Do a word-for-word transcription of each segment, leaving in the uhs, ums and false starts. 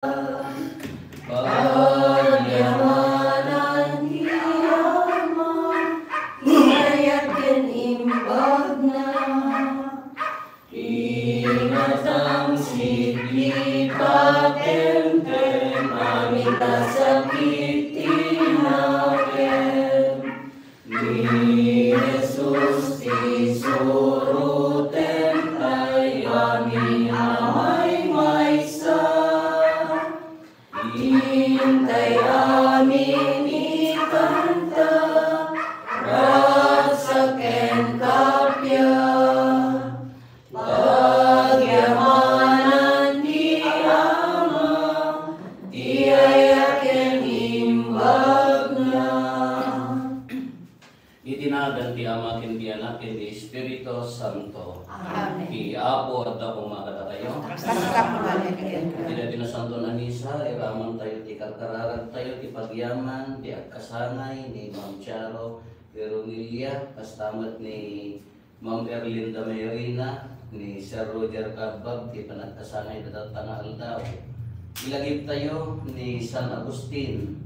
Pagyamanan ti Ama, ti ayat ken imbagna. Inatang siplipaken ken amin a sakit ti nakem. Ni Jesus ti suroten tay amin a maymaysa. Intay amin ikanta, ragsak ken kappia. Pagyamanan ti Ama, ti ayat ken imbagna. Iti nagan ti Ama, ken ti Anak, ken ti Espiritu Santo. Amen. Ti Apo adda koma kadatayo. Kasta koma met kenka. Iti daytoy Nasanton a Misa, iramantayo ti karkararagtayo ti pagyaman ti agkasangay ni Ma'am Charo Peronilla, kasta met ni Ma'am Erlinda Mayrina, ni Sir Roger Cabbag, ti panagkasangay datatta nga aldaw. Ilagiptayo ni San Agustin,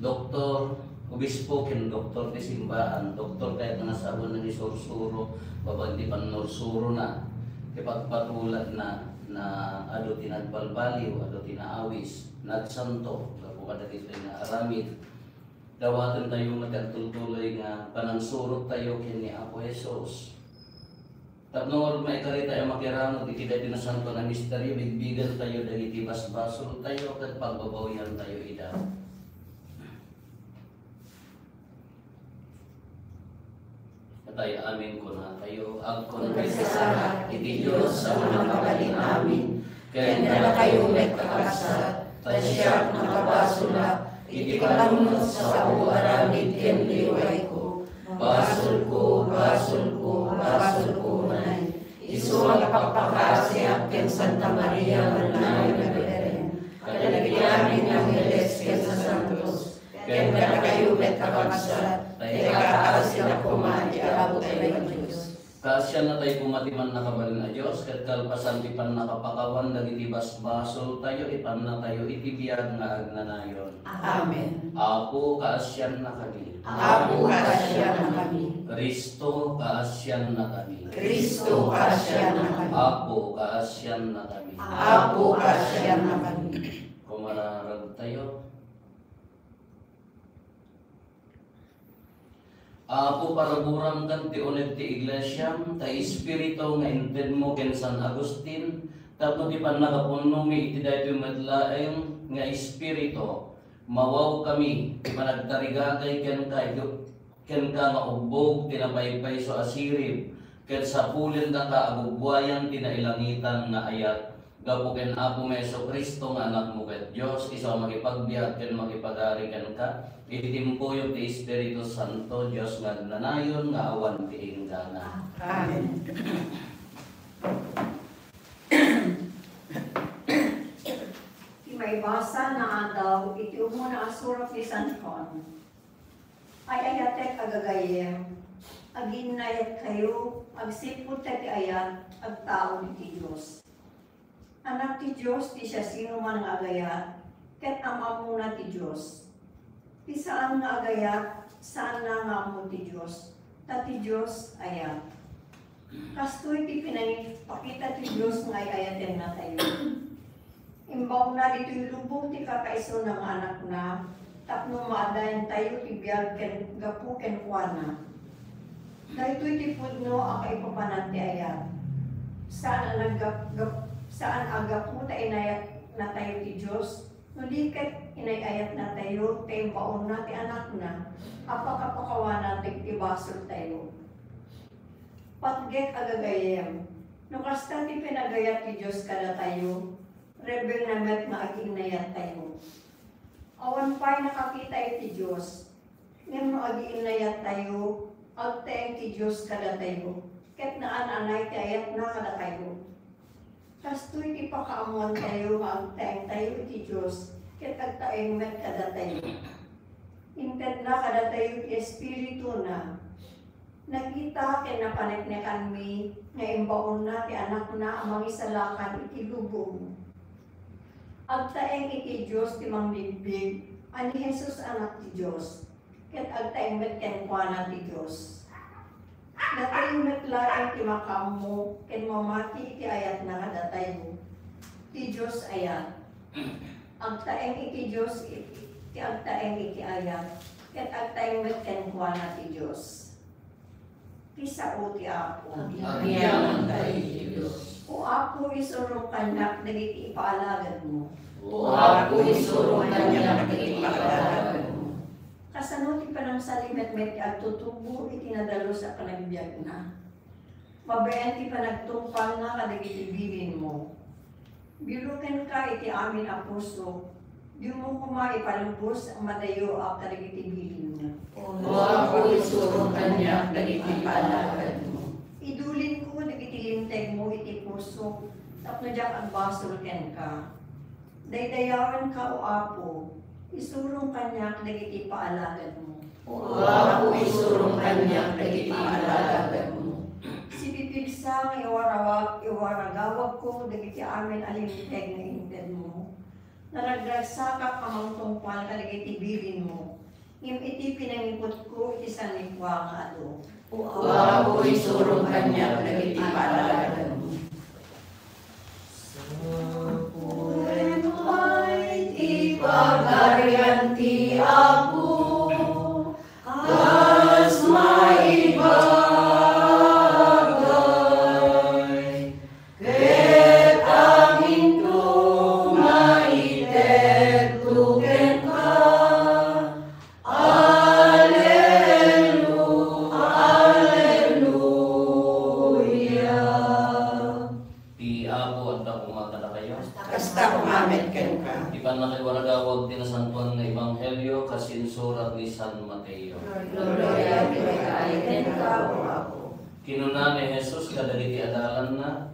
doktor, obispo ken doktor ti simbaan, doktor kayat nga sawen nga isursuro, babaen ti pannursurona, ti pagpatuladna, na adu ti nagbalbaliw, adu ti naawis, nagsanto, gapu kadagitoy nga aramid. Dawatentayo nga ti agtultuloy nga panangsurottayo ken ni Apo Jesus. Tapno ngarud maikaritayo a makiramid iti daytoy nasanto a misterio, bigbigantayo dagiti basbasoltayo ket pagbabawiantayo ida. Ket amin kunatayo, agkonfesar iti Dios a mangikabalin amin, ken kadakayo met kakabsat, ta siak nakabasolak iti panunot, sao, aramid ken liwayko. Basolko, basolko, basolko unay. Isu nga agpakpakaasiak ken Santa Maria nga Birhen, kadagiti amin nga angheles ken sasantos, ken kadakayo met kakabsat, ta ikaasiak koma iti abut a Dios. Kaasiannatayo koma ti Mannakabalin a Dios, ket kalpasan ti pannakapakawan dagiti basbasoltayo, ipannatayo iti biag nga agnanayon. Amen. Apo, kaasiannakami. Apo, kaasiannakami. Cristo, kaasiannakami. Cristo, kaasiannakami. Apo, kaasiannakami. Apo, kaasiannakami. Kumararagtayo. Apo, paraburam kan ti uneg ti iglesiam, ta Espiritu nga intedmo ken San Agustin, tapno ti pannakapunnomi iti daytoy met laeng nga Espiritu, mawawkami ti panagtarigagay kenka, kenka nga ubbog ti napaypayso a sirib, ket sapulendaka a gubbuayan ti nailangitan nga ayat. Gapu ken Apomi Jesu-Cristo nga Anakmo ket Dios, isu a makipagbiag ken makipagari kenka, iti timpuyog ti Espiritu Santo, Dios nga agnanayon nga awan ti inggana. Amen. Ti maibasa nga addaw iti umuna a surat ni San Juan. Ay-ayatek a gagayyem, agiinnayatkayo agsipud ta ti ayat agtaud iti Dios. Anak ti Dios ti siasinoman nga agayat, ket am-ammona ti Dios. Ti saan nga agayat, saanna nga ammo ti Dios, ta ti Dios ayat. Kastoy ti pinangipakita ti Dios nga ay-ayatennatayo. Imbaonna ditoy lubong ti kakaisuna nga Anakna, tapno maaddayantayo ti biag ken gapu kenkuana. Daytoy ti pudno a kaipapanan ti ayat. Saan a naggap-, gap-, saan a gapu ta inayatnatayo ti Dios, no di ket inay-ayatnatayo ta imbaonna ti Anakna a pakapakawana dagiti basoltayo. Patgek a gagayyem, no kasta ti pinagayat ti Dios kadatayo, rebbengna met nga agiinnayattayo. Awan pay nakakita iti Dios, ngem no agiinnayattayo, agtaeng ti Dios kadatayo, ket naan-anay ti ayatna kadatayo. Kastoy ti pakaammoantayo nga agtaengtayo iti Dios ket agtaeng met kadatayo. Intedna kadatayo ti Espirituna. Nakita ken napaneknekanmi nga imbaonna ti Anakna a mangisalakan iti lubong. Agtaeng iti Dios ti mangbigbig a ni Jesus Anak ti Dios, ket agtaeng met kenkuana ti Dios. Natayo met laeng ti makaammo ken mamati iti ayatna kadatayo. Ti Dios ayat. Agtaeng iti Dios iti, ti agtaeng iti ayat, ket agtaeng met kenkuana ti Dios. Ti sao ti Apo. Agyaman tayo iti Dios. O Apo, isurong kaniak dagiti ipaalagad mo. O Apo, isurong kaniak dagiti ipaalagad mo. Kasano ti panangsalimetmet ti agtutubo iti nadalus a panagbiagna? Mabain ti panagtungpalna kadagiti bilinmo. Bilokenka iti amin a puso, dimo koma ipalubos a madayoak kadagiti bilinmo. O Apo, isurong kaniak dagiti panagadmo. Idulinko dagiti lintegmo iti pusok, tapno diak agbasol kenka. Daydayawenka, O Apo, isurong kaniak dagiti paalagadmo. O Apo, isurong kaniak dagiti paalagadmo. Sipipigsa nga iwarawag, iwaragawagko dagiti amin a linteg nga intedmo. Naragragsakak a mangtungpal kadagiti bilinmo. Ngem iti pinangiputko iti sanlibua nga adu. O Apo, isurong kaniak dagiti paalagadmo. Sapulento ti Pagarian ti Apo, kas maibagay, ket aminto nga itedto kenka. Alleluia, alleluia. Ti Apo adda koma kadakayo. Kasta koma met kenka. Ti pannakaiwaragawag ti Nasantoan nga Ebanghelio kas insurat ni San Mateo. Gloria iti kenka, O Apo. Kinuna ni Jesus kadagiti adalanna,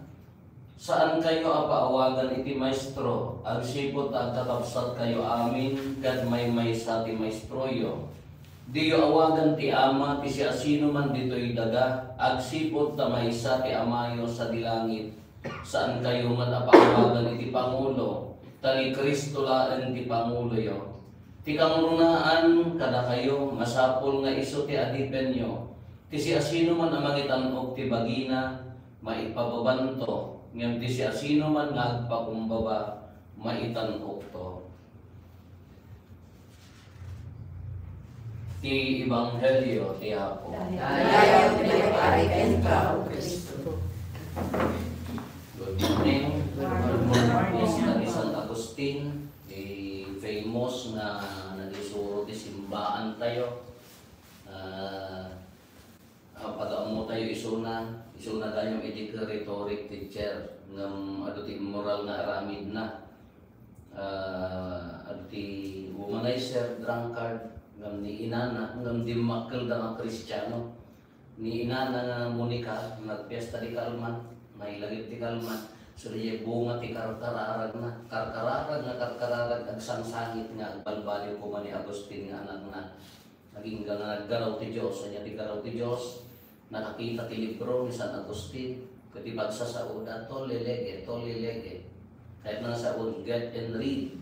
"Saankayo a paawagan iti Maestro, agsipud ta agkakabsatkayo amin, ket maymaysa ti maestroyo. Diyo awagan ti Ama ti siasinoman ditoy daga, agsipud ta maysa ti Amayo sadi langit. Saankayo met a paawagan iti pangulo, ta ni Cristo laeng ti panguloyo. Ti kangrunaan kadakayo, masapul nga isu ti adipenyo. Ti siasinoman a mangitan-ok ti bagina, maipababanto, ngem ti siasinoman nga agpakumbaba, maitan-okto." Ti Ebanghelio ti Apo. Dayaw ti maipari kenka, O Cristo. Good morning. Good morning. Fiesta ni San Agustin, ti famous nga nagisuro ti simbaan tayo. Ah, ah, pag-ammo tayo isuna, isuna gayam idi ket rhetoric teacher, ngem adu ti immoral nga aramidna. Ah, adu ti womanizer, drunkard, ngem ni inana, ngem dimmakkelda nga Kristiano. Ni inana nga Monica, nagpiesta di kalman, nailagip ti kalman, so diay bunga ti karkararagna, karkararag nga karkararag, agsangsangit nga agbalbaliw koma ni Agustin nga anakna. Agingga nga naggaraw ti Dios, ania ti garaw ti Dios? Nakakita ti libro ni San Agustin, ket ipagsasaoda, "Tolle lege, tolle lege." Kayatna nga saon, "Get and read."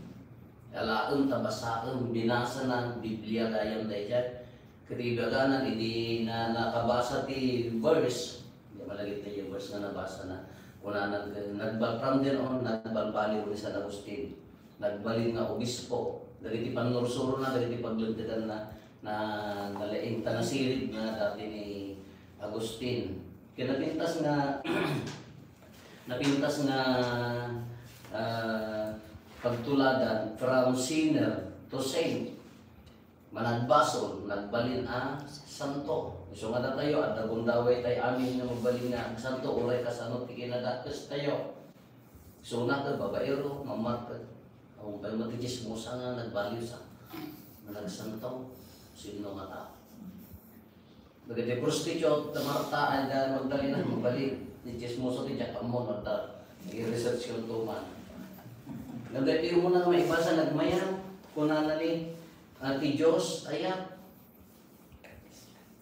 Alaem ta basaem, binasana, Biblia gayam daydiay. Ket ibagana, idi na, nakabasa ti verse, di malagip ti verse nga nabasana. Kunana, nagbal-, from then on, nagbalbaliw ni San Agustin. Nagbalin nga obispo, dagiti pannursurona, dagiti paglenteganna, na nalaing ta nasiridna dati ni Agustin. Ket napintas nga, napintas nga, ah, pagtuladan from sinner to saint. Managbasol, nagbalin a santo. Isu nga datayo, adda gundaway tay amin nga mabalin nga agsanto, uray kasano ti kinadakes tayo. Isuna ket babaero, mammarket. Awan pay met ti tsismosa nga nagbaliw sa, nga nagsanto. Sino nga tao? Dagiti prostitute, ta Marta, ay da Magdalena, mabalin. Ti tsismoso ti diak ammo, Marta. Nag-research ko tuman. Dagiti umuna nga maibasa, nagmayat. Kunana ni, ah, ti Dios, ayat.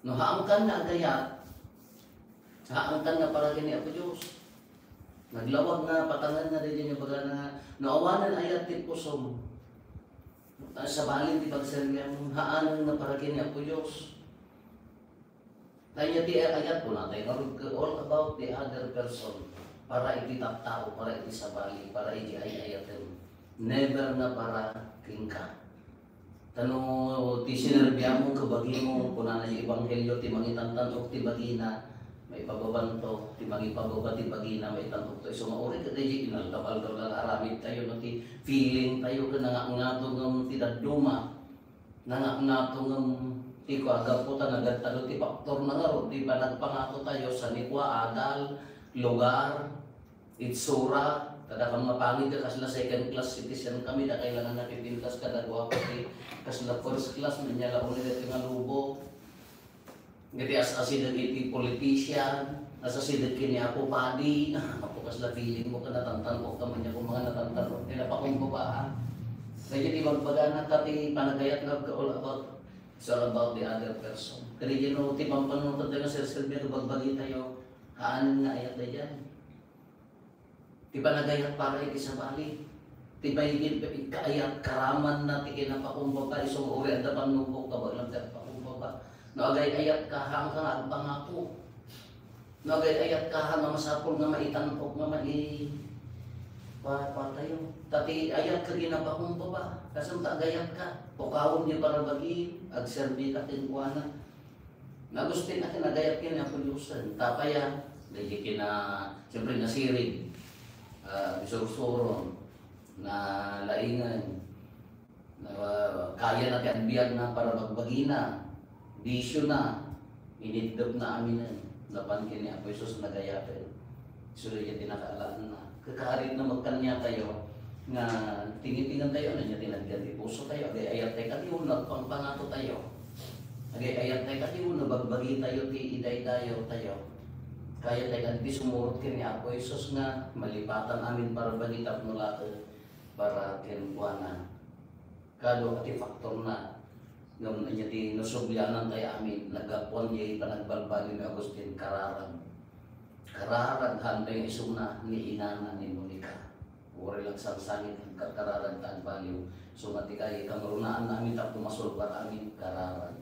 No, haankan nga agayat, haankan nga para ken ni Apo Dios. Naglawag nga patangan nga daydiay nga ibagana nga, no awanen ayat ti pusom, ah, sabali ti pagserbiam, haanen nga para ken ni Apo Dios. Kayat ti ayat, kunatay ngarud ket all about the other person. Para iti tattao, para iti sabali, para iti ay-ayaten. Never nga para kenka. Ta no ti sinerbiam ket bagimo, kunana ti ebanghelio, ti mangitantan-ok ti bagina, maipababanto, ti mangipababa ti bagina, maitan-okto. Isu nga uray ket daydiay inaldaw-aldaw nga aramidtayo no ti feelingtayo ket nangatngato ngem ti dadduma. Nangatngato ngem ti kua, gapu ta nagad-ado ti faktorna ngarud, ti panagpangatotayo, sa ni kua, adal, lugar, itsura, ta dakami nga pangit nga kasla second class citizen kami, ta kailangan napipintas kada guapo ti kasla first class, ania la unay daytoy nga lubong. Ngem ti as-asideg iti politician, as-asideg ken ni Apo Padi, apo kasla feeling mo ken natantan-ok ka man, ania koma nga natantan-ok, ti napakumbaba, a. Kayat ti ibagbagana ta ti panagayat nga all about, it's all about the other person. Kadi no ti pampanunotentayo nga serserbi nga bagbagitayo, haanen nga ayat daydiay. Ti panagayat para iti sabali. Ti pay-, kaayat karamanna ti kinapakumbaba, isu nga uray adda pannubok, kabaelan ti agpakumbaba. No agay-ayat ka, haanka nga agpangato. No agay-ayat ka, haan nga masapul nga maitan-ok nga mai-, pa-, patayo. Ta ti ayat ket kinapakumbaba. Kasano ta agayat ka? Pukawen ti para bagi, agserbi ka kenkuana. Ni Agustin a kinagayat ken ni Apo Diosen. Tapay a, daydi kina, siyempre, nasirig, ah, bisursuron, nalaingen, na, kayana ti agbiagna para bagbagina, bisiona, iniddepna aminen, napan ken ni Apo Jesus nagayaten. Isu daydiay ti nakaalaenna. Kakarit no magkaniatayo nga tingitingentayo, ania ti nagyan ti pusotayo, agay-ayattay kadi wenno agpangpangatotayo. Agay-ayattay kadi wenno bagbagitayo ti idaydayawtayo. Kayatay kadi ti sumurot ken ni Apo Jesus nga malipatan amin para bagi tapno laeng para kenkuana. Kadu a ti faktorna, ngem ania ti nasublianantay amin, naggapuan diay panagbalbaliw ni Agustin, kararag. Kararag, haantay nga isuna ni inana ni Monica. Uray la agsangsangit, agkarkararag ta agbaliw. Isu nga ti kay, kangrunaan amin tapno masulbar amin, kararag.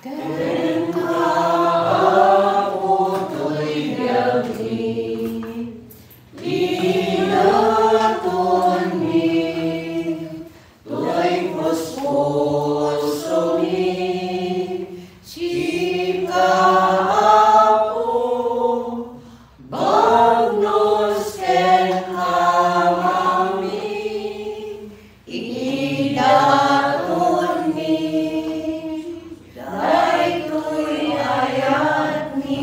Kenka, Apo, toy biagmi, idatonmi, toy puspusomi, sika, Apo, bagnos ken kamami, idatonmi, daytoy ayatmi,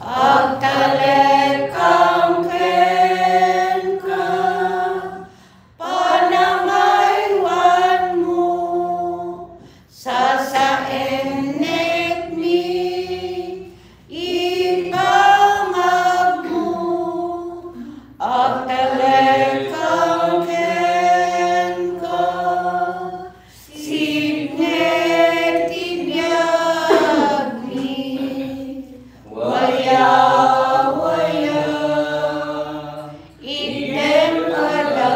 agtalekam kenka, panangaywanmo, sasaennekmi, ipangagmo, agtalekam kenka, sipnget ti biagmi, waya, waya. Itdem kadakami.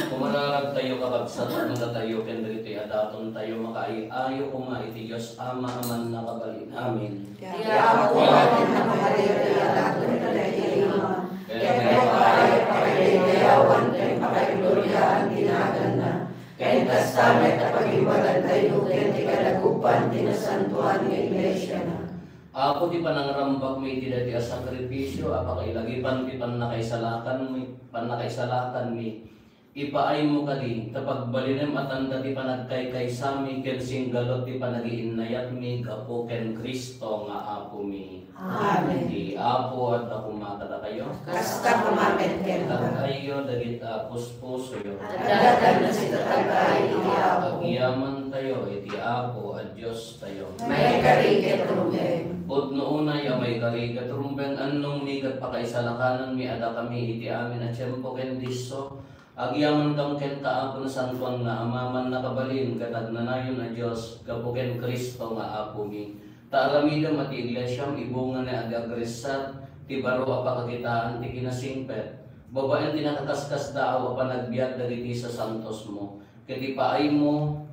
Kumararagtayo, kabagsakan, datayo ken dagiti adatontayo, makaay-ayo koma iti Dios Ama a mannakabalin. Amen. Ti Apo a mannakabalin, adaton kadagiti ima, ket pakaay-, pakaidayawan ken pakaigloriaan ti naganna. Ken kasta met a pagimbagantayo ken ti kadagupan ti nasantoan nga iglesiana. Apo, ti panangrambakmi iti daytoy a sakrifisio a pakailagipan ti pannakaisalakanmi, pannakaisalakanmi. Ipaaymo kadi, ta pagbalinem a tanda ti panagkaykaysami ken singgalut ti panagiinnayatmi gapu ken Cristo nga Apomi. Amen. Ti Apo adda koma kadakayo. Kasta koma met kenka. Tag-ayyo dagiti puspusoyo. Adda ket nasitagan iti Apo. Agyamantayo iti Apo a Diostayo. Maikari ket rumbeng. Pudno unay a maikari ket rumbeng, annongmi ket pakaisalakananmi a dakami iti amin a tiempo ken disso, Agyamankam kenka, Apo, Nasantoan nga Ama, Mannakabalin ket Agnanayon a Dios, gapu ken Cristo nga Apomi. Ta aramidem a ti iglesiam ibunga ni agagresar ti baro a pakakitaan ti kinasingpet, babaen ti nakaskasdaaw a panagbiag dagiti sasantosmo, ket ipaaymo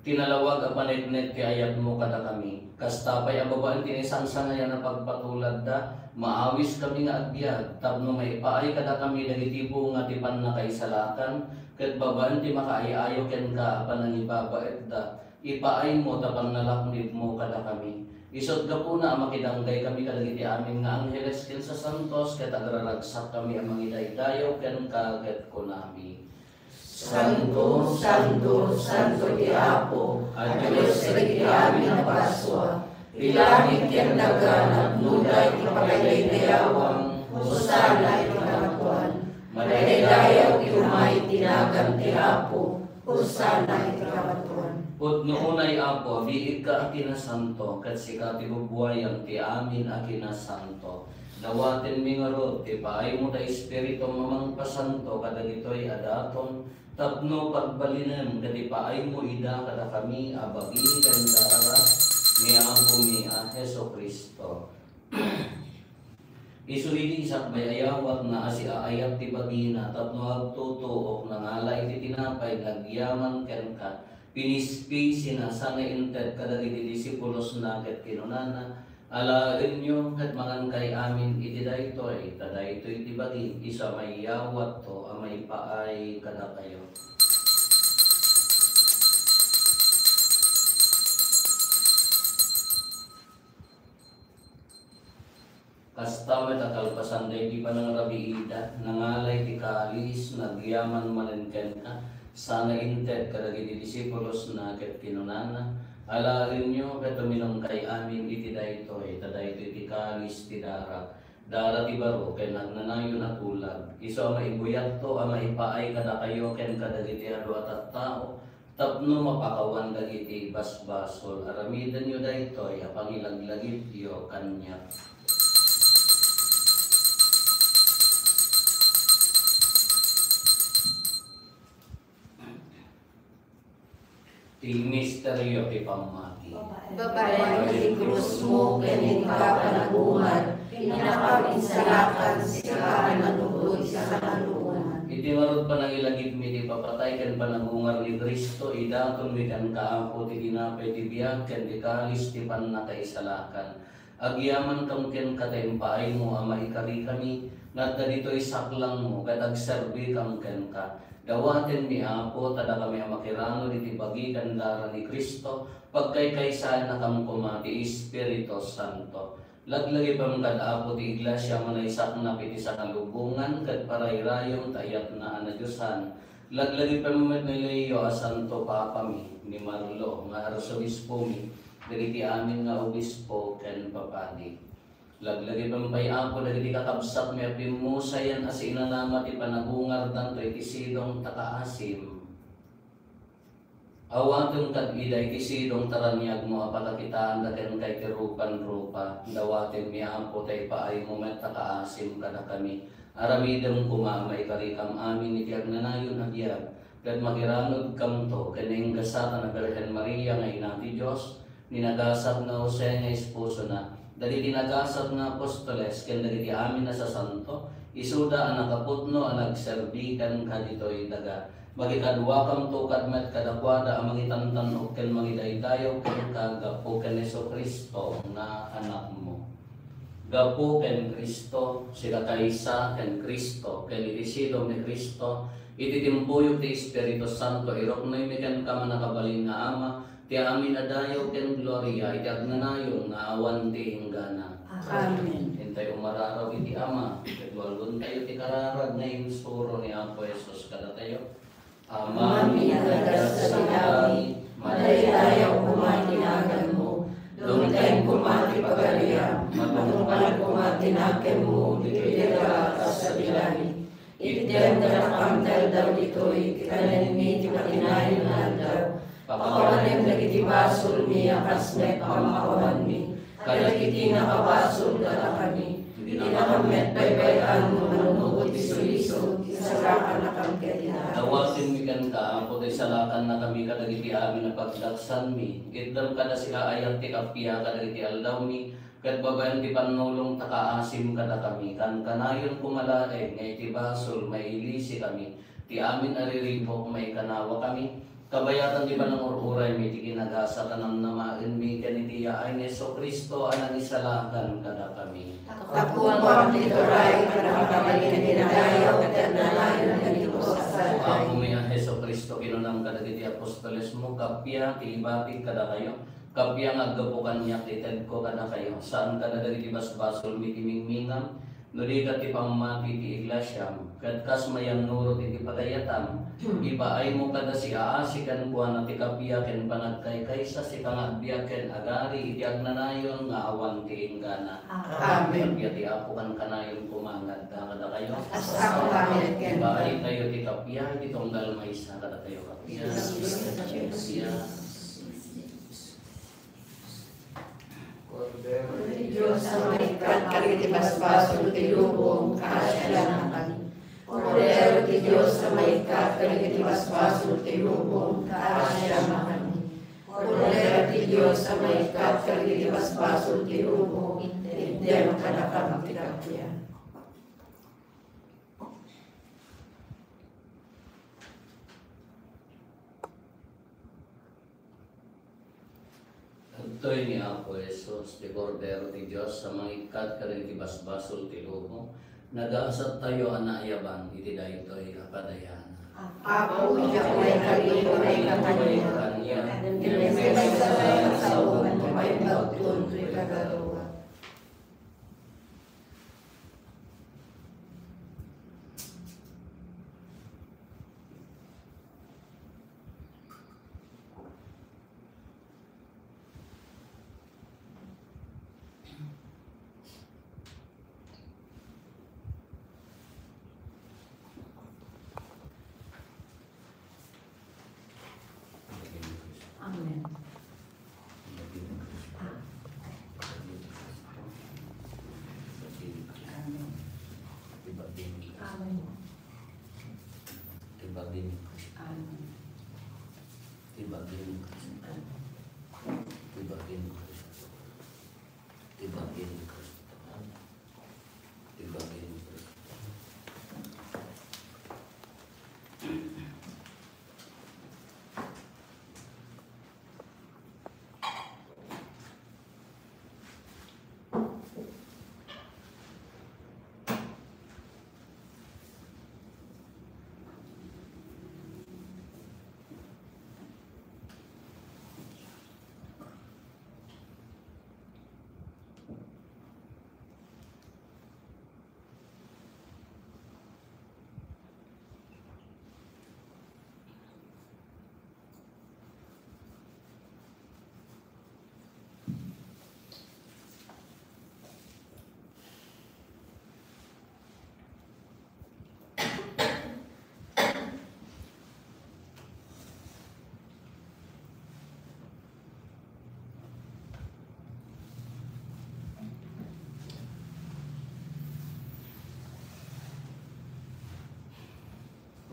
ti nalawag a paneknek ti ayatmo kadakami. Kasta pay a babaen ti naisangsangayan a pagpatuladda, maawiskami nga agbiag tapno maipaay kadakami dagiti bunga ti pannakaisalakan, ket babaen ti makaay-ayo kenka a panangibabaetda, ipaaymo ta pannalaknibmo kadakami. Isut' gapuna a makidanggaykami kadagiti amin nga angheles ken sasantos, ket agraragsakkami a mangidaydayaw kenka, ket kunami, Santo, santo, santo ti Apo a Dios dagiti amin a basua. Ti langit ken daga napnoda iti pagidaydayawan. Hosanna iti kamatuan. Madaydayaw ti umay iti nagan ti Apo. Hosanna iti kamatuan. Pudno unay, Apo, a biigka a kinasanto, ket sika ti bubuayan ti amin a kinasanto. Dawatenmi ngarud ti paaymo ta Espiritum a mangpasanto kadagitoy a daton, tapno pagbalinem ket ipaaymo ida kadakami a bagi ken daara ni Apomi a Jesu-Cristo. Isu idi sakbay a yawatna a siaayat ti bagina tapno agtutuok, nangala iti tinapay nga agyaman kenka, pinispisina sana inted kadagiti disipulosna ket kinunana, Alaenyo ket mangankay amin iti daytoy, ta daytoy ti bagik, isu a mayawatto a maipaay kadakayo. Kasta met a kalpasan daydi panangrabiida, nangala iti kalis, nagyaman manen kenka, sana inted kadagiti disipulosna ket kinunana, Alaenyo ket uminumkay amin iti daytoy, ta daytoy ti kalis ti darak, dara ti baro ken agnanayon a tulag, isu a maibuyatto a maipaay kadakayo ken kadagiti adu a tattao, tapno mapakawan dagiti basbasol. Aramidenyo daytoy a pangilaglagipyo kaniak. Ti misterio ti pammati. Babaen iti krusmo ken inka panagungar, inakam insalakan, sika a nanugod iti kaluonan. Iti ngarud panangilagipmi ti papatay ken panagungar ni Cristo, idatonmi kenka, Apo, ti tinapay ti biag ken ti kalis ti pannakaisalakan. Agyamankam kenka ta impaaymo a maikarikami nga adda ditoy saklangmo ket agserbikam kenka. Dawatenmi, Apo, ta dakami a makiranud iti bagi ken dara ni Cristo, pagkaykaysaennakam koma ti Espiritu Santo. Laglagipem kad Apo ti Iglesia a manaysaknap iti sangalubongan ket parayrayem ta ayatna a nadiosan. Laglagipem met ni Leo a Santo Papami, ni Marlo nga Arsobispomi, dagiti amin nga obispo ken papadi. Laglagipem pay, Apo, dagiti kakabsatmi a pimmusayan a sinanama ti panagungardanto iti sidong ta kaasim. Awatem kad ida iti sidong ta raniagmo a pakakitaanda kenka iti rupan-rupa. Dawatenmi, Apo, ta ipaaymo met ta kaasim kadakami. Aramidem koma a maikarikam amin iti agnanayon a biag, ket makiranudkamto ken nainggasatan a Birhen Maria nga Ina ti Dios, ni nagasat nga Jose nga esposona, dagiti nagasat nga apostoles, ken dagiti amin a sasanto, isuda a nakaputno a nagserbi kenka ditoy daga. Makikaduakamto kad met kadakuada a mangitantan-ok ken mangidaydayaw kenka gapu ken Jesu-Cristo nga Anakmo. Gapu ken Cristo, sika kaysa ken Cristo, ken iti sidong ni Cristo, iti timpuyog ti Espiritu Santo, iruknoymi kenka, Mannakabalin nga Ama, ti amin a dayaw ken gloria iti agnanayon nga awan ti inggana. Amen. Intay umararaw iti Ama, ket walontayo ti kararag nga insuro ni Apo Jesus kadatayo. Amami a nagasat iti langit, madaydayaw koma ti naganmo, dumteng koma ti pagariam, matungpal koma ti nakemmo ditoy daga kas iti langit. Itdem kadakami ti aldaw ditoy ti kanenmi iti patinayon nga aldaw. Pakawanem dagiti basolmi a kas met pamakawanmi kadagiti nakabasol kadakami. Dina met baybay-an no manunot ti sulisog, isalakannakami ket inaraw. Dawatenmi kenka, Apo, ta isalakannakami kadagiti amin a pagdaksanmi. Itdem kada sika ayat ti kappia kadagiti aldawmi, ket babaen ti pannulong ta kaasim kadakami. Kankanayon koma laeng nga iti basol, mailisikami ti amin a riribuk, maikanawakami, kabayatan ti panangur-uraymi iti kinagasat a namnamaenmi ken iti yaay ni Jesu-Cristo a nangisalakan kadakami. Tappuam ti turay, kadakami ken dinadayaw, ket nanayon ken iti pusasaday. Apomi a Jesu-Cristo, kinunam kadagiti apostolesmo, kappia ti ibagik kadakayo, kappia nga aggapu kaniak ti itedko kadakayo, saan kadagiti basbasolmi ti mingmingam, no di ket ti pammati ti iglesiam, ket kas mayannurot iti pagayatam, ipaaymo kada siaasi kenkuana ti kappia ken panagkaykaysa, sika nga agbiag ken agari iti agnanayon nga awan ti inggana. Amen. Kappia ti Apo kankanayon koma nga adda kadakayo. Kasta koma met kenka. Ipaaytayo ti kappia iti tunggal maysa kadakayo kappia. Kappia. Kordero ti Dios a maikkat kadagiti basbasol ti lubong, kaasiannakami. Kordero ti Dios a maikkat kadagiti basbasol ti lubong, kaasiannakami. Kordero ti Dios a maikkat kadagiti basbasol ti lubong, itdem kadakami ti kappia. Adtoy ni Apo Jesus, ti Kordero ti Dios a mangikkat kadagiti basbasol ti lubong. Nagasattayo a naayaban iti daytoy a padayanan. Apo, diak maikari, maikari kaniak. Iti maysa a sao, maimbagton ti kadaruan. Amen. Amen. Amen. Ti bagay ni Kristo. Amen. Ti bagay ni Kristo. Amen. Ti bagay ni Kristo. Ti bagay ni Kristo. Ti bagay ni Kristo.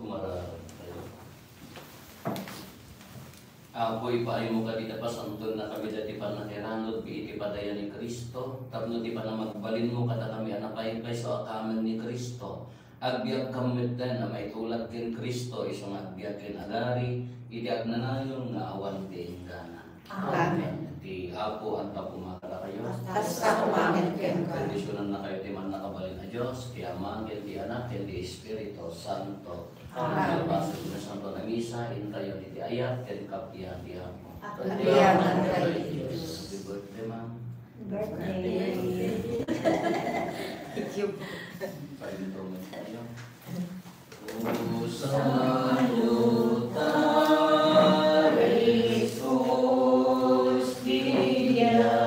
Umararag tayo. Apo, ipaaymo kadi ta pasantonnakami daydi pannakairanudmi iti padayan ni Cristo, tapno ti pannamagbalinmo kadakami a napaypayso a kanen ni Cristo. Agbiagkam metten a maitulad ken Cristo, isu nga agbiag ken agari iti agnanayon nga awan ti inggana. Amen. Ti Apo adda koma kadakayo. Kasta koma met kenka. Bendisionannakayo ti mannakabalin a Dios, ti Ama, ken ti Anak, ken ti Espiritu Santo. Amen. Pagsubli nga Santo a Misa, intayon iti ayat ken kappia ti Apo. Agyaman tayo, Dios. Happy birthday, ma'am. Birthday. Thank you. Paintroman tayo. O Santo Tarius Custia.